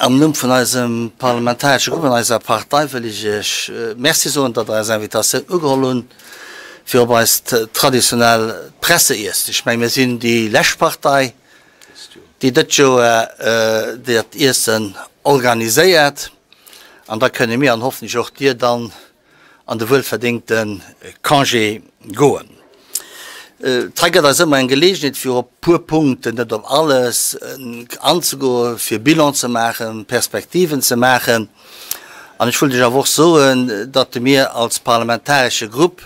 Am Numm vun eisem parlamentaresche Grupp an eiser Partei wëll ech Iech Merci soen, datt Der eis Invitatioun ugeholl hunn, fir op eist traditionell Presseiessen. Ech mengen, mir sinn déi lescht Partei, déi dëtt Joer dat Iessen organiséiert. An da kënne mir an hoffentlech och Dir dann an de wuelverdéngte Congé goen. Et hei gëtt eis ëmmer eng Geleegenheet fir op puer Punkten, net op alles, anzegoen, fir Bilan ze maachen, Perspektiven ze maachen. An ech wëllt Iech awer och soen, datt mir als parlamentaresche Grupp,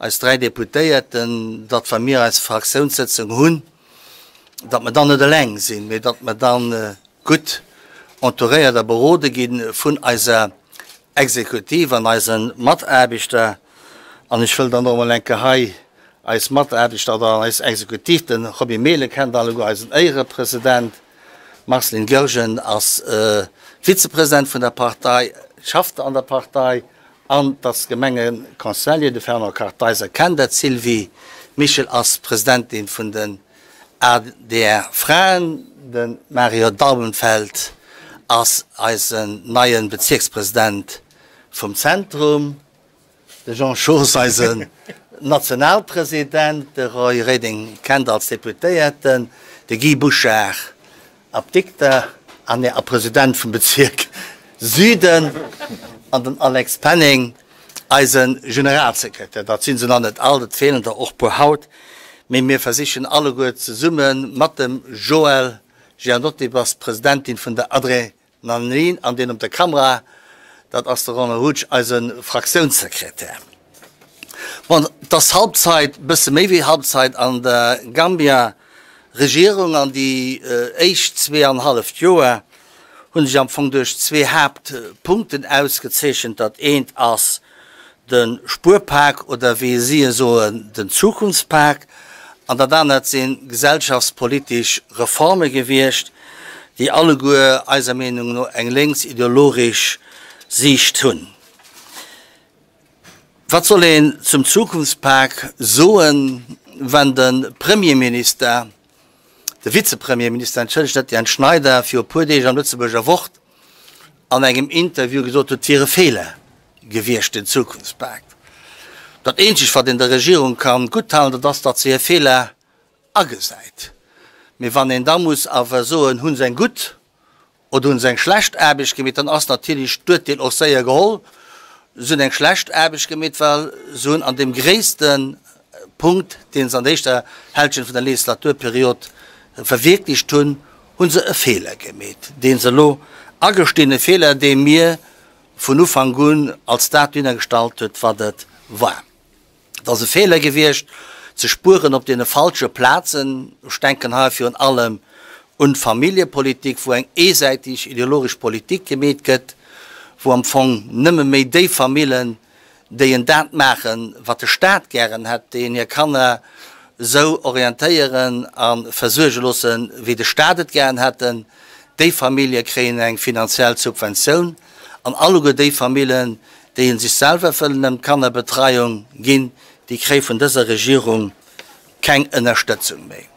eis 3 Deputéierten, datt wa mir eis Fraktiounssëtzung hunn, datt mer dann net eleng sinn, mee datt mer dann gutt entouréiert a berode gi vun eiser Exekutiv an eise Mataarbechter. An ech wëll dann och emol eng Kéier hei eis Mataarbechter oder eis Exekutiv, de Roby Mehlen kennt alleguer, eisen Éierepresident, Marceline Goergen ass Vizepresident vun der Partei, schafft an der Partei an ass Gemengeconseiller, de Fernand Kartheiser kennt Der, d'Sylvie Mischel ass Presidentin vun den Adr Fraen, de Mario Daubenfeld ass eisen neie Bezierkspresident vum Zentrum, de Jean Schoos eisen Nationalpresident, de Roy Reding kennt als Deputéierten, de Guy Bouchard Apdikter an a President vum Bezierk Süden an den Alex Penning, eise Generalsekretär. Dat si se nach net all, et feelen der och puer haut, mee mir versichen alleguer zesumme mat dem Joëlle Gianotti, bass Presidentin vun der Adrenalin an deen op der Kamera, dat ass de Roland Rutsch, eise Fraktiounssekretär. Bon, et ass Halbzeit, e bësse méi wéi Halbzeit an der Gambia Regierung an déi éischt zweeanhalleft Joer hu sech am Fong duerch zwee Haaptpunkten ausgezeechent. Dat eent ass de Spuerpak oder wéi si e soen, den Zukunftspak an dat anert si gesellschaftspolitesch Reforme gewiescht, déi alleguer eiser Meenung no eng lénksideologesch Siicht hunn. Wat soll een zum Zukunftspak soen, wenn de Premierminister, de Vizepremierminister, entschëllegt, Etienne Schneider, viru puer Deeg am Lëtzebuerger Wort an engem Interview gesot huet, et wier e Feeler gewiescht, den Zukunftspak. Dat eenzegt, wat een der Regierung kann gutthalen, dat ass, datt se hir Feeler agesäit. Mee wann een da muss awer soen, hu se eng gutt Oder hunn se eng schlecht Aarbecht gemeet, dann ass natierlech d'Urteel och séier geholl, se hunn eng schlecht Aarbecht gemeet, well se hunn an deem gréisste Punkt, dee se an der éischter Hälschent vun der Legislaturperiod verwierklecht hunn, hu se e Feeler gemeet, dee se elo agestinn, e Feeler, dee mir vun Ufank un als dat dohinnergestallt huet, wat et war. Et ass e Feeler gewiescht, ze spueren op deene falsche Plazen. Ech denken hei virun allem un d'Familljepolitik, wou eng eesäitig ideologesch Politik gemeet gëtt, wou am Fong nëmme méi déi Famillen, déi en dat maachen, wat de Stat gären hätt, déi en hir Kanner esou orientéieren a versuerge loossen, wéi de Stat et gären hätten, déi Famillje kréien eng finanziell Subventioun an alleguer déi Famillen, déi en sech selwer wëllen ëm d'Kannerbetreiung ginn, déi kréie vun dëser Regierung keng Ënnerstëtzung méi.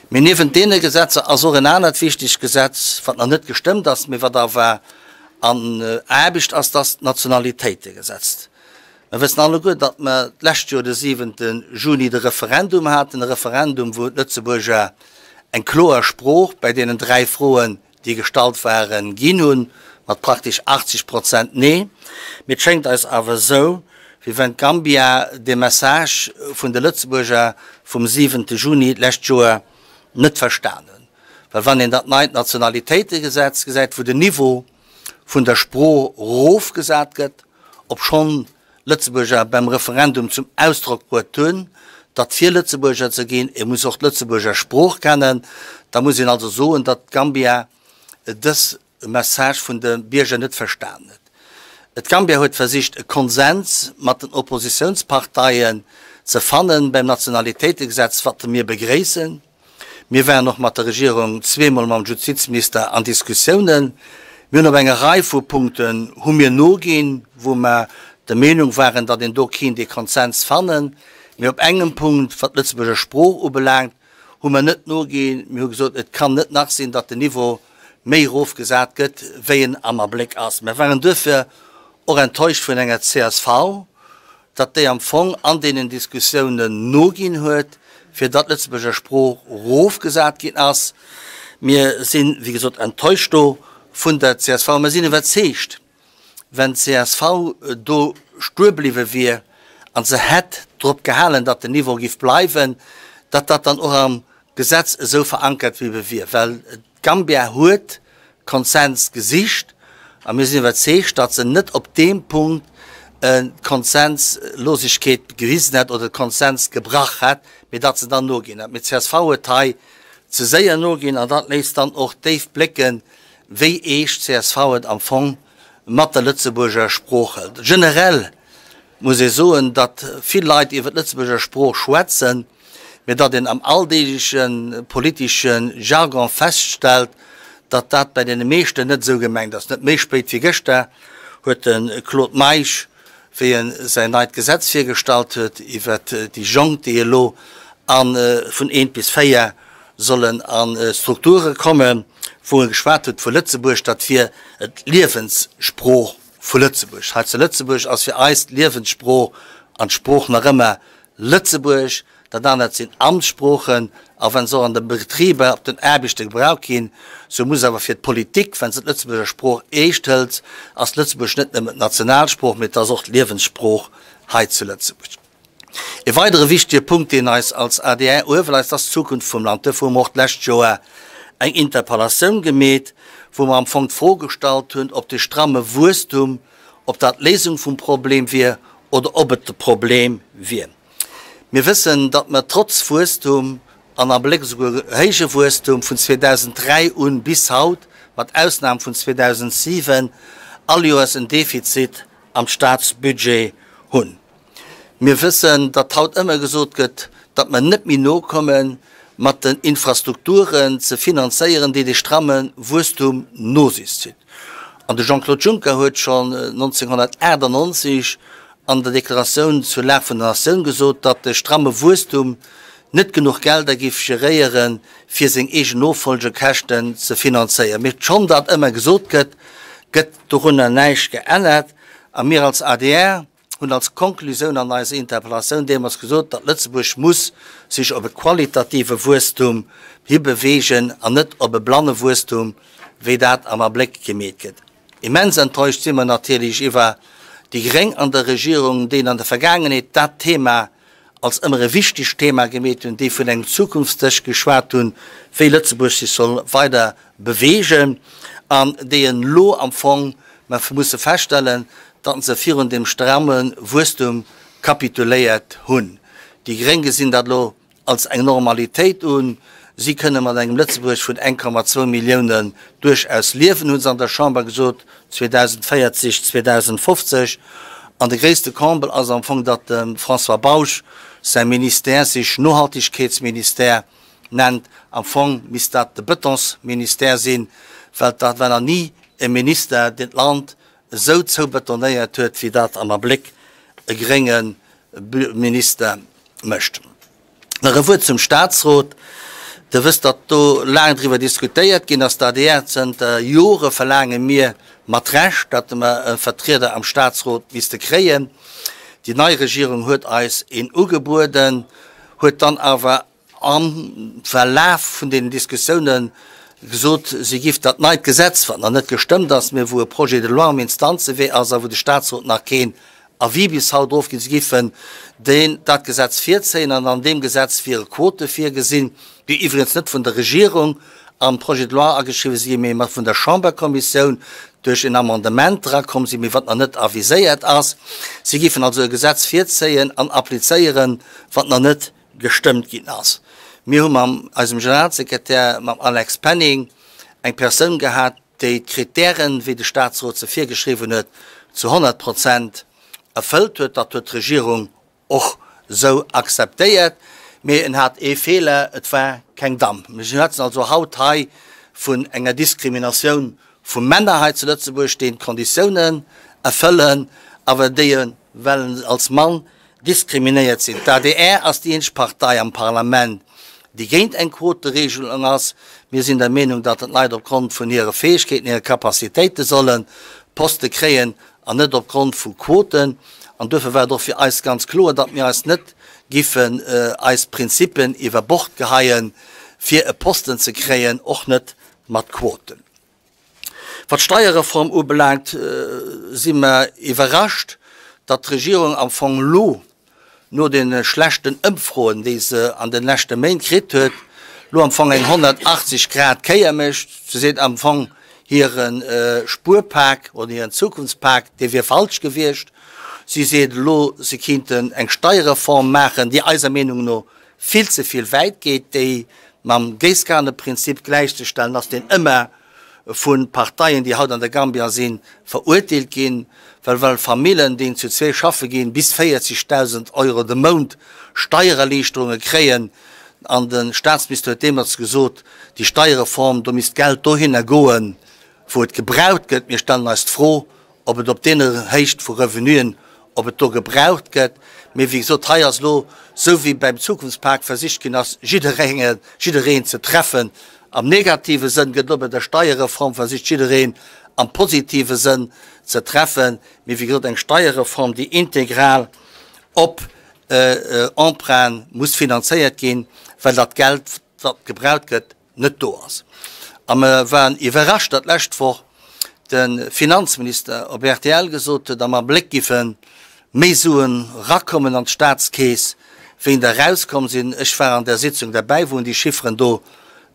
Mee niewent deene Gesetzer ass och en anert wichtegt Gesetz, wat nach net gestëmmt ass, mee wat awer an Aarbecht ass, dat ass d'Nationalitéitegesetz. Mer wëssen alleguer, datt mer d'lescht Joer de siwente Juni de Referendum haten, e Referendum, wou d'Lëtzebuerger eng kloer Sprooch bei deenen dräi Froen, déi gestallt waren, ginn hunn, mat praktesch 80 Prozent Nee. Mee et schéngt eis awer esou, wéi wenn d'Gambia dee Message vun de Lëtzebuerger vum siwente Juni d'lescht Joer net verstan hunn. Well wann een dat neit Nationalitéitegesetz gesäit, wou den Niveau vun der Sprooch erofgesat gëtt, obschonn Lëtzebuerger beim Referendum zum Ausdrock bruet hunn, datt fir Lëtzebuerger ze ginn, ee muss och d'Lëtzebuerger Sprooch kennen, da muss een also soen, datt d'Gambia dës Message vun de Bierger net verstan huet. D'Gambia huet versicht e Konsens mat den Oppositiounsparteien ze fannen beim Nationalitéitegesetz, wat mir begréissen. Mir waren och mat der Regierung zweemol mam Justizminister an Diskussiounen. Mir hunn op enger Rei vu Punkten hu mir noginn, wou mer der Meenung waren, datt een do kéint ee Konsens fannen. Mee op engem Punkt, wat d'Lëtzebuerger Sprooch ubelaangt, hu mer net noginn. Mir hu gesot, et kann net nach sinn, datt den Niveau. méi erofgesat gëtt, wéi en am Abléck ass. Mer waren duerfir och enttäuscht vun enger csv, datt déi am Fong an deenen Diskussiounen noginn huet, fir datt d'Lëtzebuerger Sprooch erofgesat ginn ass. Mir sinn, wéi gesot, enttäuscht do vun der csv. Mer sinn iwwerzeegt, wenn d'CSV do stuer bliwwe wier a se hätt drop gehalen, datt den Niveau giff bleiwen, datt dat dann och am Gesetz esou verankert bliwwe wier, well d'Gambia huet Konsens gesicht a mir sinn iwwerzeegt, datt se net op deem Punkt d'Konsenslosegkeet gewisen hätt oder de Konsens gebrach hätt, mee datt se dann noginn hätt. Mee d'CSV huet hei ze séier noginn an dat léisst dann och déif blécken, wéi eescht csv et am Fong mat der Lëtzebuerger Sprooch hëlt. Generell muss ee soen, datt vill Leit iwwer d'Lëtzebuerger Sprooch schwätzen, mee datt een am alldeegleche politesche Jargon feststellt, datt dat bei deene meeschten net esou gemengt ass. Net méi spéit wéi gëschter huet de Claude Meisch wéi en säin neit Gesetz virgestallt huet iwwert déi Jonk, déi elo a vun eent bis 4 sollen a Strukture kommen, wou e geschwat huet vu Lëtzebuerg, dat wier d'Liewenssprooch vu Lëtzebuerg. Hei zu Lëtzebuerg ass fir eis d'Liewenssprooch an d'Sprooch nach ëmmer Lëtzebuerg. Dat anert sinn Amtssproochen, a wa se och an de Betriber, op den Aarbechte gebraucht ginn, sou muss awer fir d'Politik, wa se d'Lëtzebuerger Sprooch eescht hëlt, ass Lëtzebuerg net nëmmen d'Nationalsprooch, mee et ass och d'Liewenssprooch hei zu Lëtzebuerg. E weidere wichtige Punkt, deen eis als adr ueweläit, ass d'Zukunft vum Land. Duerfir hu mer och d'lescht Joer eng Interpellatioun gemeet, wou mer am Fong d'Fro gestallt hunn, ob de stramme Wuesstum, ob dat d'Léisung vum Problem wier oder ob et de Problem wier. Mir wëssen, datt mer trotz Wuesstum, an am Bléck esouguer héije Wuesstum, vun 2003 un bis haut, mat Ausnam vun 2007, all Joers en Defizit am Statsbudget hunn. Mir wëssen, datt haut ëmmer gesot gëtt, datt mer net méi nokomme mat den Infrastrukturen ze finanzéieren, déi de stramme Wuesstum no sech zitt. An de Jean-Claude Juncker huet schonn 1998 an der Deklaratioun zur Lag vun der Natioun gesot, datt de stramme Wuesstum net genuch Gelder géif geréieren, fir seng eegen Nofolgekäschten ze finanzéieren. Mee schonn datt ëmmer gesot gëtt, gëtt dorunner näischt geännert. A mir als adr hunn als Konklusioun an eiser Interpellatioun deemools gesot, datt Lëtzebuerg muss sech op e qualitative Wuesstum hibeweegen an net op e blanne Wuesstum, wéi dat am Abléck gemeet gëtt. Immens enttäuscht si mer natierlech iwwer déi Gréng an der Regierung, déi an der Vergaangenheet dat Thema als ëmmer e wichtegt Thema gemeet hunn, déi vun engem Zukunftsdësch geschwat hunn, wéi Lëtzebuerg sech soll weider beweegen, an déi elo am Fong mer musse feststellen, datt se virun deem stramme Wuesstum kapituléiert hunn. Déi Gréng gesinn dat elo als eng Normalitéit un. Si kënne mat engem Lëtzebuerg vun 1,2 Milliounen duerchaus liewen, hu se an der Chamber gesot, 2040, 2050. An de gréisste Comble ass am Fong, datt dem François Bausch säi Ministère sech Nohaltegkeetsministère nennt. Am Fong misst dat de Betonsministère sinn, well dat war nach ni e Minister, deen d'Land esou zoubetonéiert huet, wéi dat am Abléck e grénge Minister mécht. Nach e Wuert zum Statsrot. Der wësst, datt do laang driwwer diskutéiert ginn ass. D'ADR, zënter Jore verlaange mir mat Recht, datt mer e Vertrieder am Statsrot misste kréien. Déi nei Regierung huet eis een ugebueden, huet dann awer am Verlaf vun deenen Diskussiounen gesot, si giff dat neit Gesetz, wat nach net gestëmmt ass, mä wou e Projet de loi am Instanzewee ass a wou de Statsrot nach keen Avis bis haut ofginn, si giffen deen, dat Gesetz virzéien an an deem Gesetz wiere Quote virgesinn, déi iwwregens net vun der Regierung am Projet de loi ageschriwwen si ginn, mä vun der Chamberkommissioun duerch en Amendement drakomm sinn, mä wat nach net aviséiert ass. Si giffen also e Gesetz virzéien an applizéieren, wat nach net gestëmmt ginn ass. Mir hu mam eisem Generalsekretär, mam Alex Penning, eng Persoun gehat, déi d'Kritären, wéi de Statsrot se virgeschriwwen huet, zu 100 Prozent erfëllt huet. Dat huet d'Regierung och esou akzeptéiert. Mee en hat ee Feeler, Et war keng Damm. Mir schwätzen also haut hei vun enger Diskriminatioun vu Männer hei zu Lëtzebuerg, déi d'Konditiounen erfëllen, awer déi, well en als Mann diskriminéiert sinn. D'adr ass déi eenzeg Partei am Parlament, déi géint eng Quoteregelung ass. Mir sinn der Meenung, datt d'Leit opgrond vun hire Fäegkeeten, hire Capacitéite solle Poste kréien an net opgrond vu Quoten. An duerfir war et och fir eis ganz kloer, datt mir eis net giffen eis Prinzippen iwwer Bord geheien, fir e Posten ze kréien, och net mat Quoten. Wat d'Steierreform ubelaangt, si mer iwwerrascht, datt d'Regierung am Fong elo, no de schlechten Ëmfroen, déi se an de leschte Méint kritt huet, elo am Fong eng 180 Grad Kéier mécht. Se seet am Fong, hire Spuerpak oder hiren Zukunftspak, dee wier falsch gewiescht. Si seet elo, se kinnten eng Steierreform maachen, déi eiser Meenung no vill ze vill wäit geet, déi mam Géisskaneprinzip gläichzestellen ass, deen ëmmer vu Parteien, déi haut an der Gambia sinn, verurteelt ginn, well well Famillen, déi zu zwee schaffe ginn, bis 40.000 Euro de Mount Steiererliichterunge kréien. An de Staatsminister huet deemools gesot, déi Steierreform, do misst d'Geld dohinner goen, wou et gebraucht gëtt. Mir stellen eis d'Fro, ob et op deene Héicht vu Revenuen, ob et do gebraucht gëtt. Mee wéi gesot, hei ass elo, esou wéi beim Zukunftspak versicht ginn ass, jidderenge, jiddereen ze treffen am negative Sënn, gëtt elo bei der Steierreform versicht, jiddereen am positive Sënn ze treffen. Mee wéi gesot, eng Steierreform, déi integral op Emprunte muss finanzéiert ginn, well dat Geld, wat gebraucht gëtt, net do ass. A mer waren iwwerrascht, datt d'lescht Woch de Finanzminister op rtl gesot huet, am Abléck giffe méi Suen rakommen an d'Staatskeess, wéi der erauskomm sinn. Ech war an där Sitzung derbäi, wou déi Chifferen do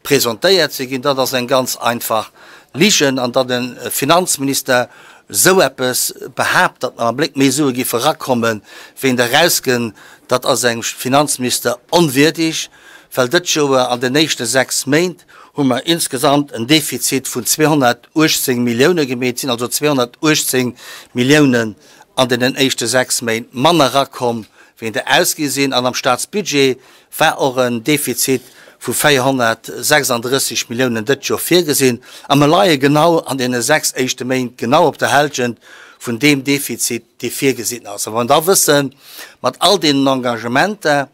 presentéiert si ginn. Dat ass eng ganz einfach Ligen. An datt e Finanzminister esou eppes behaapt, datt am Abléck méi Sue giffe rakommen, wéi der erausginn, dat ass engem Finanzminister onwierdig. Well dëtt Joer an den éischte 6 Méint hu mer insgesamt en Defizit vun 218 Millioune gemeet, sinn also 218 Milliounen an deenen éischte 6 Méint manner erakomm, wéi der ausgi sinn. An am Staatsbudget war och en Defizit vu 436 Milliounen dëtt Joer virgesinn. A mer leie genau an deene 6 éischte Méint genau op der Hälschent vun deem Defizit, dee virgesinn ass. A wa mer da wëssen, mat all deenen Engagementer,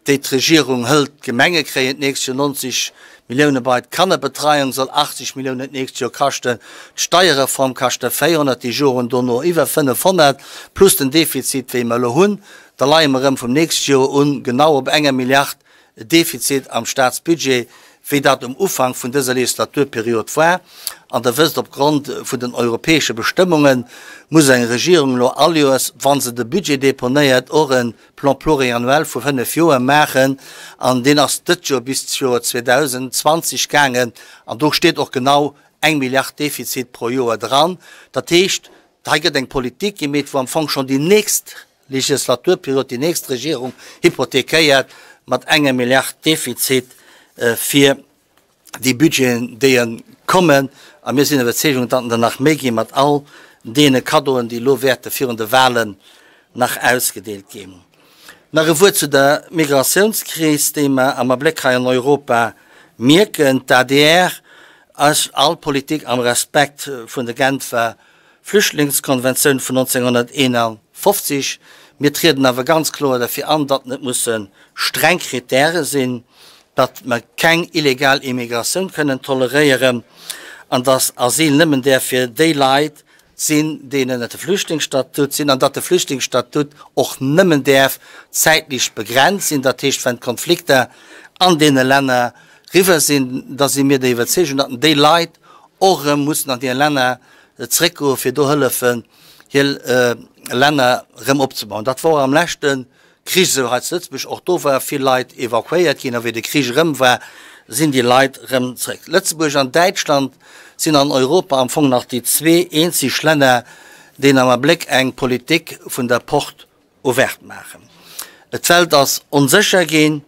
déi d'Regierung hëlt, d'Gemenge kréien d'nächst Joer 90 Millioune bei, d'Kannerbetreiung soll 80 Milliounen d'nächst Joer kaschten, d'Steierreform kascht der 400, déi Joren dono iwwer 500, plus den Defizit wéi mer elo hunn, da leie mer erëm vum nächste Joer un genau op enger Milliard Defizit am Staatsbudget, wéi dat um Ufank vun dëser Legislaturperiod war. An Der wësst, opgrond vun den europäesche Bestëmmunge muss eng Regierung elo all Joers, wa se de Budget deponéiert, och e Plan pluriannuel vu 5 Joer maachen an deen ass dëtt Joer bis d'Joer 2020 gaangen an do steet och genau eng Milliard Defizit pro Joer dran. Dat heescht, hei gëtt eng Politik gemeet, wou am Fong schonn déi nächst Legislaturperiod, déi nächst Regierung hypothekéiert mat enger Milliard Defizit fir déi Budgeten, déi kommen, a mir sinn der Iwwerzeegung, datt der nach méi gi mat all deene Kaddoen, déi elo wäerte virun de Wahlen nach ausgedeelt ginn. Nach e Wuert zu der Migratiounskris, déi mer am Abléck hei an Europa mierken. D'adr ass all Politik am Respekt vun der Genfer Flüchtlingskonventioun vun 1951. Mir trieden awer ganz kloer derfir an, datt et musse streng Kritäre sinn, datt mer keng illegal Immigratioun kënnen toleréieren an datt Asyl nëmmen däerf fir déi Leit sinn, déi ënnert de Flüchtlingsstatut sinn, an datt de Flüchtlingsstatut och nëmmen däerf zäitlech begrenzt sinn. Dat heescht, wenn d'Konflikter an deene Länner riwwer sinn, da si mir der Iwwerzeegung, datt déi Leit och erëm mussen an hir Länner zeréckgoen, fir do hëllefen, hir Länner erëm opzebauen. Dat wor am leschte Krich esou hei zu Lëtzebuerg. Och do ware vill Leit evakuéiert ginn, a wéi de Krich erëm war, sinn déi Leit erëm zeréck. Lëtzebuerg an Däitschland sinn an Europa am Fong nach déi zwee eenzeg Länner, déi am Abléck eng Politik vun der Porte ouverte maachen. D'Welt ass onsécher ginn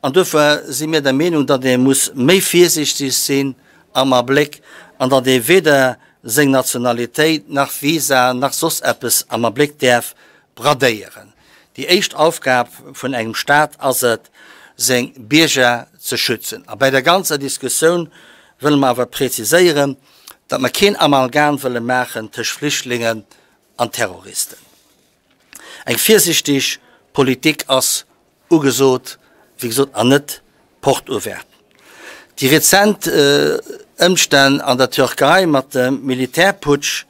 an duerfir si mir der Meenung, datt ee muss méi virsiichteg sinn am Abléck an datt ee weder seng Nationalitéit nach Visa nach soss eppes am Abléck däerf bradéieren. Déi éischt Aufgab vun engem Staat ass et, seng Bierger ze schützen. A bäi der ganzer Diskussioun wëlle mer awer präziséieren, datt mer keen Amalgam wëlle maachen tëscht Flüchtlingen an Terroristen. Eng virsichteg Politik ass ugesot, wéi gesot, an net. Porte ouverte. Déi rezent Ëmstänn an der Türkei mat dem Militärputsch,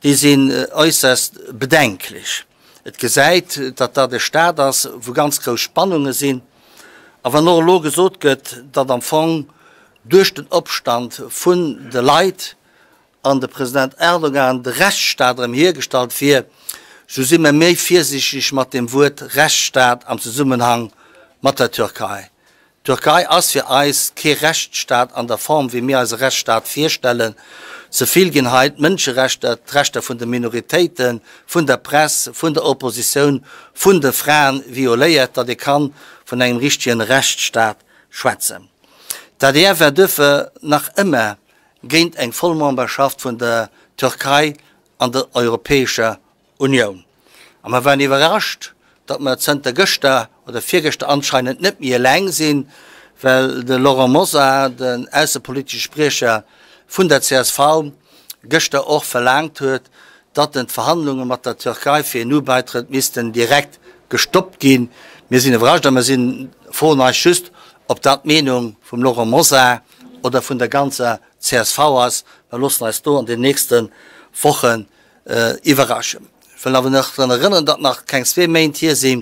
déi sinn äusserst bedenklech. Et gesäit, datt dat e Staat ass, wou ganz grouss Spannunge sinn. A wann och elo gesot gëtt, datt am Fong duerch den Opstand vun de Leit an de President Erdogan de Rechtsstaat erëm hiergestallt wier, sou si mer méi virsiichteg mat dem Wuert Rechtsstaat am Zesummenhang mat der Türkei. D'Türkei ass fir eis kee Rechtsstaat an der Form, wéi mir eis e Rechtsstaat virstellen. Ze vill ginn hei d'Mënscherechter, d'Rechter vun de Minoritéiten, vun der Press, vun der Oppositioun, vun de Fraen violéiert, datt ee kann vun engem richtegen Rechtsstaat schwätzen. D'adr war duerfir nach ëmmer géint eng Vollmemberschaft vun der Türkei an der Europäescher Unioun. A mer waren iwwerrascht, datt mer zënter gëschter oder virgëschter anscheinend net méi eleng sinn, well de Laurent Mosar, den aussepolitesche Spriecher vun der csv, gëschter och verlaangt huet, datt den d'Verhandlunge mat der Türkei fir een Ubäitrëtt missten direkt gestoppt ginn. Mir sinn iwwerrascht a mer sinn, froen eis just, ob dat d'Meenung vum Laurent Mosar oder vun der ganzer csv ass. Mer loossen eis do an den nächste Wochen iwwerraschen. Ech wëll awer nach drun erënneren, datt nach keng zwee Méint hier sinn,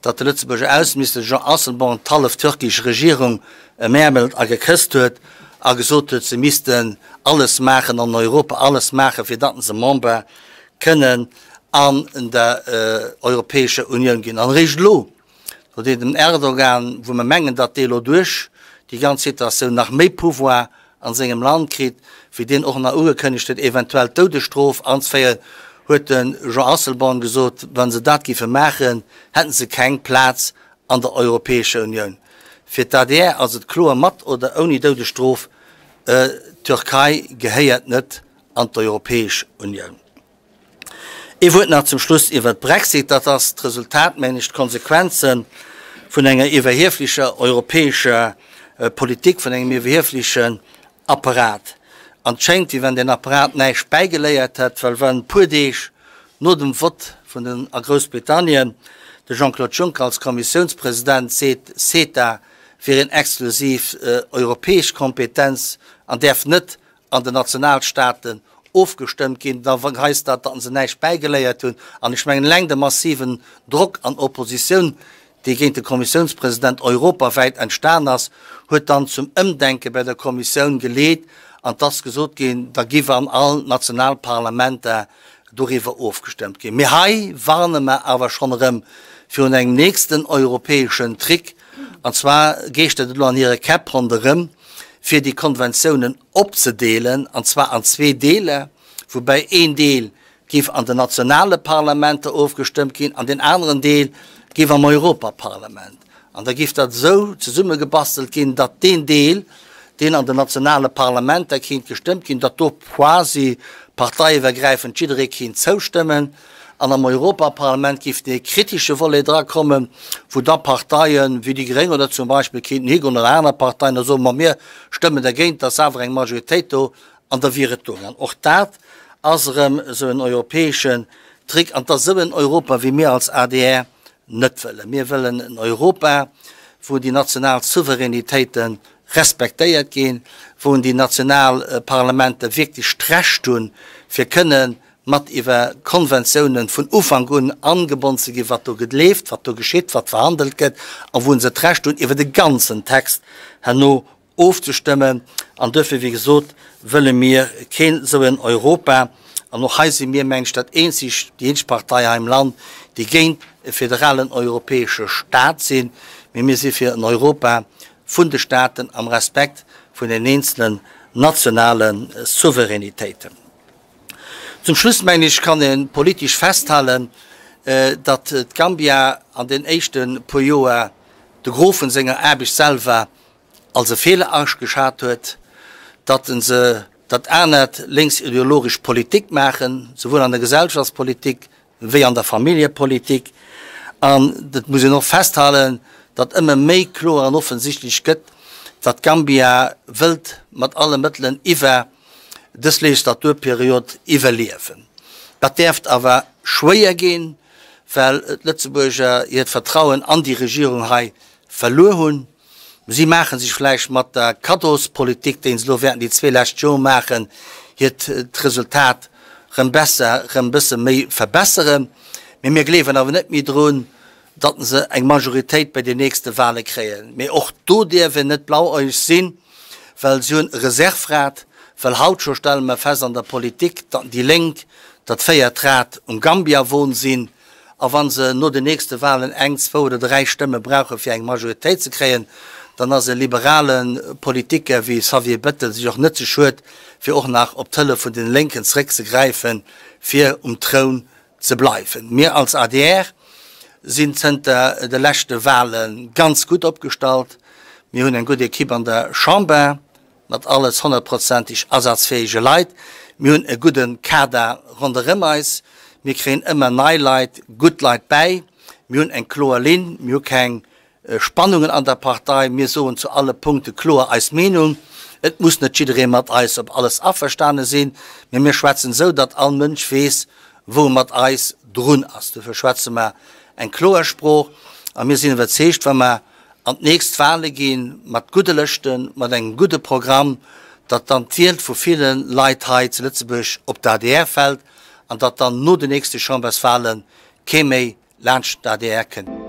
datt de Lëtzebuerger Ausseminister Jean Asselborn d'hallef türkisch Regierung emäermelt a gekësst huet a gesot huet, se missten alles maachen an Europa alles maachen, fir datt se Member kënnen an der Europäescher Unioun ginn. An eréischt elo, Nodeem den Erdogan, wou mer mengen, datt dee elo duerch déi ganz Situatioun nach méi Pouvoir an sengem Land kritt, wéi deen och nach ugekënnegt huet, eventuell d'Doudesstrof anzeféieren, huet de Jean Asselborn gesot, wa se dat géife maachen, hätten se keng Plaz an der Europäescher Unioun. Fir d'ADR ass et kloer, mat oder ouni Doudesstrof, d'Türkei gehéiert net an d'Europäesch Unioun. Ee Wuert nach zum Schluss iwwert Brexit. Dat ass d'Resultat, mengen ech, d'Konsequenze vun enger iwwerhieflecher europäescher Politik, vun engem iwwerhieflechen Apparat. An et schéngt, wéi wann deen Apparat näischt bäigeléiert hätt, well wann e puer Deeg no dem Vott vun den a Groussbritannien de Jean-Claude Juncker als Kommissiounspresident seet, CETA wier een exklusiv europäesch Kompetenz an däerf net an den Nationalstaaten ofgestëmmt ginn, da weist dat, datt se näischt bäigeléiert hunn. An ech mengen, eleng de massiven Drock an Oppositioun, dee géint de Kommissiounspresident europawäit entstan ass, huet dann zum Ëmdenke bei der Kommissioun geleet an 't ass gesot ginn, da giff an all Nationalparlamenter doriwwer ofgestëmmt ginn. Mee hei warne mer awer schonn erëm virun engem nächsten europäeschen Trick, an zwar geeschtert et elo an hire Käpp ronderëm, fir déi Konventiounen opzedeelen, an zwar an zwee Deeler, woubäi een Deel géif an den nationale Parlamenter ofgestëmmt ginn an deen aneren Deel géif am Europaparlament. An da géif dat esou zesummegebastelt ginn, datt deen Deel, deen an den nationale Parlamenter kéint gestëmmt ginn, datt do quasi parteiiwwergräifend jidderee kéint zoustëmmen. An am Europaparlament géif dee kritesche Volet drakommen, wou da Parteien wéi déi Gréng oder zum Beispill kéinten higoen oder aner Parteien a soen, ma mir stëmmen dergéint, da ass awer eng Majoritéit do an da wier et do. An och dat ass erëm esou en europäeschen Trick an et ass esou en Europa, wéi mir als adr net wëllen. Mir wëllen en Europa, wou déi national Souveränitéite respektéiert ginn, wou déi national Parlamenter wierklech d'Recht hunn, fir kënnen mat iwwer Konventiounen vun Ufank un angebonn ze ginn, wat do geleeft, wat do geschitt, wat verhandelt gëtt, a wou se d'Recht hunn, iwwer de ganzen Text herno ofzestëmmen. An duerfir, wéi gesot, wëlle mir keen esou en Europa. An och hei si mir, meng ech, dat eenzeg, déi eenzeg Partei hei am Land, déi géint e federalen europäesche Stat sinn. Mee mir si fir en Europa vun de Staten am Respekt vun den eenzelen nationale Souveränitéiten. Zum Schluss, mengen ech, kann ee politesch festhalen, datt d'Gambia an den éischte puer Joer de Gros vun senger Aarbecht selwer als e Feeler ageschat huet, datt se dat anert lénksideologesch Politik maachen, souwuel an der Gesellschaftspolitik wéi an der Familljepolitik. An et muss een och festhalen, datt ëmmer méi kloer an offensichtlech gëtt, datt Gambia wëllt mat alle Mëttelen iwwer dës Legislaturperiod iwwerliewen. Dat däerft awer schwéier ginn, well d'Lëtzebuerger hiert Vertrauen an déi Regierung hei verluer hunn. Si maache sech vläicht mat der Kaddospolitik, déi se elo wäerten déi zwee lescht Joer maachen, hiert d'Resultat rëm besser, rëm e bësse méi verbesseren. Mee mir gleewen awer net méi drun, datt se eng Majoritéit bei den nächste Wahle kréien. Mee och do dierf een net blauäugeg sinn, well si hunn e Reservrad, well haut scho stelle mer fest an der Politik, datt déi Lénk dat véiert Rad um Gambia-Won sinn. A wa se no den nächste Wahlen eng, zwou oder dräi Stëmme brauche fir eng Majoritéit ze kréien, dann ass e liberale Politiker wéi Xavier Bettel sech och net ze schued, fir och nach op d'Hëllef vun den Lénken zeréckzegräifen, fir um Troun ze bleiwen. Mir als adr sinn zënter de leschte Wahle ganz gutt opgestallt. Mir hunn eng gutt Ekipp an der Chamber. Mat alles honnertprozenteg asazfähige Leit. Mir hunn e gudde Kader ronderëm eis. Mir kréien ëmmer nei Leit, gutt Leit bäi. Mir hunn eng kloer Linn. Mir hu keng Spannungen an der Partei. Mir soen zu alle Punkte kloer eis Meenung. Et muss net jidderee mat eis op alles averstane sinn, mee mir schwätzen esou, datt all Mënsch weess, wou e mat eis drun ass. Dofir schwätze mer eng kloer Sprooch a mir sinn iwwerzeegt, wa mer an d'nächst Wahle gi mat gudde Lëschten, mat engem gudde Programm, datt dann d'Wiel vu ville Leit hei zu Lëtzebuerg op d'ADR fält an datt dann no den nächste Chamberswahle kee méi laanscht d'ADR kënnt.